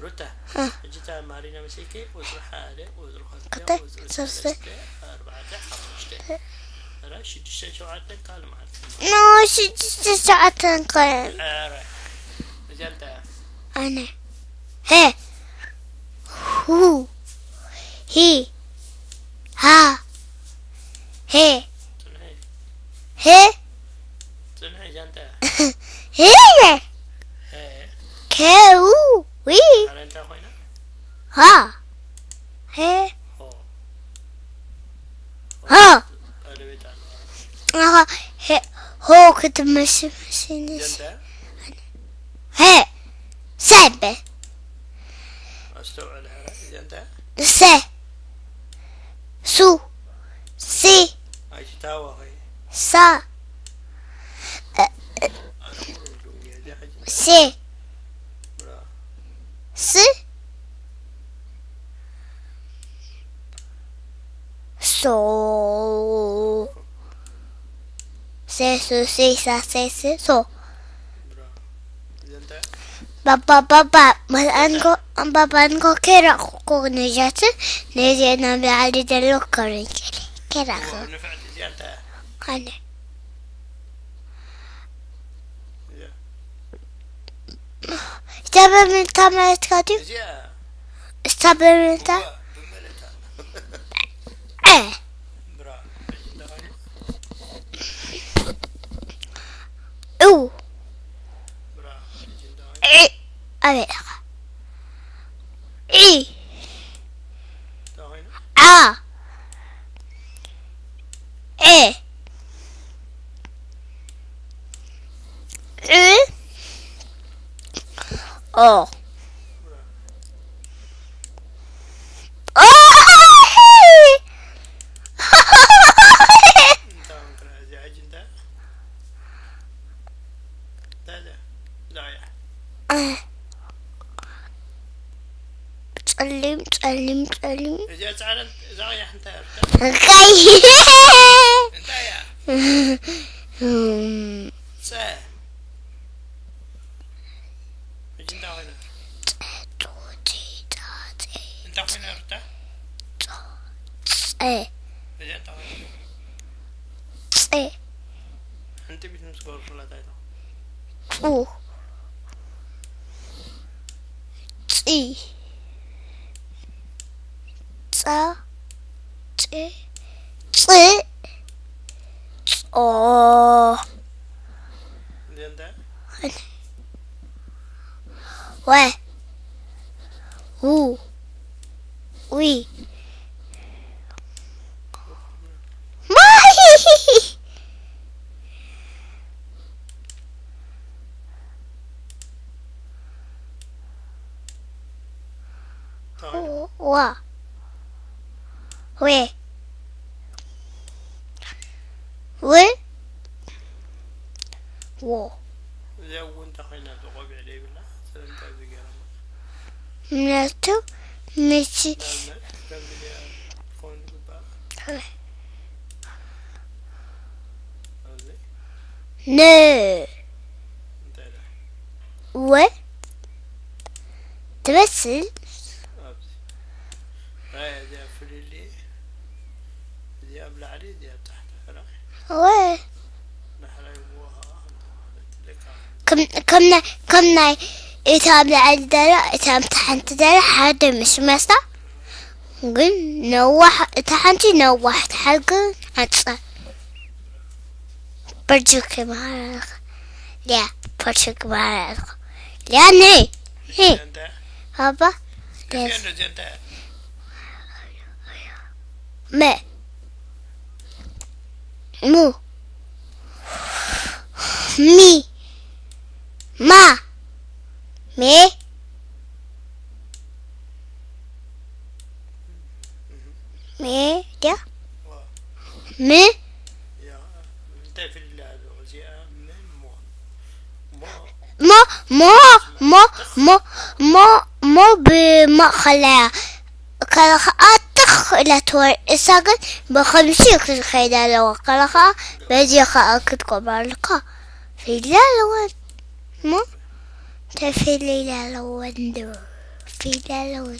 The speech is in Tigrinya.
ሩታ፣ ሕጂ እታ ማሪና መሲልኪ፣ ቁጽሪ ሓደ፣ ቁጽሪ ክልተ፣ ክልተ፣ ቁጽሪ ሰለስተ፣ ሰለስተ፣ ኣርባዕተ፣ ሓሙሽተ። ኧረ፣ ሽዱሽተ፣ ሸውዓተ ካልእ መዓልቲ። ኖ፣ ሽዱሽተ፣ ሸውዓተ እንኳን። ኧረ፣ እዚኣ እንታይ እያ? ኣነ። ሄ። ሁ። ሂ። ሃ። ሄ። ጽንሒ። ሄ። ጽንሒ፣ እዚኣ እንታይ እያ? ሄ። ሄ። ከው። ዊ። ኣረ፣ እንታይ ኮይና? ሃ። ሄ። ሆ። ሃ። ቀለቤት ኣለዋ። ኣኻ፣ ሄ፣ ሆ ክትመስል መሲልኒ። እዚኣ እንታይ እያ? ሄ። ሰበ። ኣስተውዕል፣ ኧረ፣ እዚኣ እንታይ እያ? ሰ። ሱ። ሲ። ኣይትታወኺ። ሳ። ኣነ ኩሉ እዚኣ ሕጂ ሲ። ብራ። ስ። ሶ። ሴ ሱ ሲ ሳ ሴ ስ ሶ። ብራ። እዚኣ እንታይ? ባባ፣ ባባ፣ ባባ እንኮ፣ ባባ እንኮ ከይረኣኹ እኮ ነጃት፣ ነዚ ናብ ላዕሊ ዘሎ ኮረንቸል ከይረኣኹ። እዋ፣ ንፍዕቲ፣ እዚኣ እንታይ እያ? ኣነ። እዚኣ። እታ ብምንታ ማለትካ ድዩ? እዚኣ። እታ ብምንታ? እዋ፣ ብመለታ። ዐ። ብራ፣ ሕጂ እንታይ ኮይኑ? ኡ። ብራ፣ ሕጂ እንታይ ኮይኑ? ዒ። ኣበይ ኢኻ? ዒ። እንታይ ኮይኑ? ዓ። ዔ። ዕ። ኦ። ኦ። እንታይ ኮንካ እዚኣ ሕጂ እንታይ? እንታይ እዚኣ? እዛ ቀያሕ። ጸሊም፣ ጸሊም፣ ጸሊም። እዚኣ ጻዕዳ፣ እዛ ቀያሕ እንታይ እያ? ቀይ። እንታይ እያ? ጸ። ሕጂ እንታይ ኮይና? ጡቲ ጣጤ። እንታይ ኮይና ሩታ? ጸ። እዚኣ እንታይ ኮይና? ጸ። ሓንቲ ቤት ምስ ገበርኩላ እንታይ ትኾን? ጹ። ጺ። ጻ። ጺ። ጽ። ጾ። እዚኣ እንታይ? ወ። ው። ዊ። ማሂ። ዋ። ዌ። ው። ዎ። እዚኣ እውን እንታይ ኮይና፣ ብቆቢዕ ዘይብላ፣ ስለምንታይ እዚ ገይሮማ? ምክንያቱ፣ ምቺ-፣ ንኣብነት፣ ከምዚ ገይራ ክትከውን ዝግባእ። ነ። እንታይ ኢላ? ወ ትመስል። ኣብዚ። ራእያ እዚኣ ፍልልይ። እዚኣ ኣብ ላዕሊ፣ እዚኣ ኣብ ታሕቲ። ራእያ። ወ ዳሕራይ፣ ወ፣ ከምዚ ማለት፣ ልክዓ። ከም፣ ከም ናይ፣ ከም ናይ እታ ኣብ ላዕሊ ደላ፣ እታ ኣብ ታሕቲ ደላ ሓደ ምስ መስላ፣ ግን ነዋሕ፣ እታ ሓንቲ ነዋሕ፣ እታ ሓንቲ ግን ሓጻር። ብርጅክ ይበሃል። ሊያ፣ ብርጅክ ይበሃል። ሊያ፣ ነይ። ሄ። እዚኣ እንታይ? ባባ። እዚኣ ሊያ። እንታይ? እዚኣ እንታይ? መ። ሙ። ሚ። ማ። ሜ። ሜ ድያ? ዋ። ም። ያ፣ እንታይ ፍልልይ ኣለዎ? እዚኣ ምን ሞ? ሞ። ሞ፣ ሞ፣ ሞ፣ ሞ፣ ሞ፣ ሞ ብማእኸላ እያ። ከላ ኸኣ ትኽ ኢላ ትወርድ። እሳ ግን ብኸምሲ ክትከይድ ኣለዋ። ከላ ኸኣ በዚ ኸኣ ክትቆም ኣለካ። ፍልልይ ኣለዋ። ሞ ተፍልልይ ኣለዋ እንዶ። ፊደል እውን።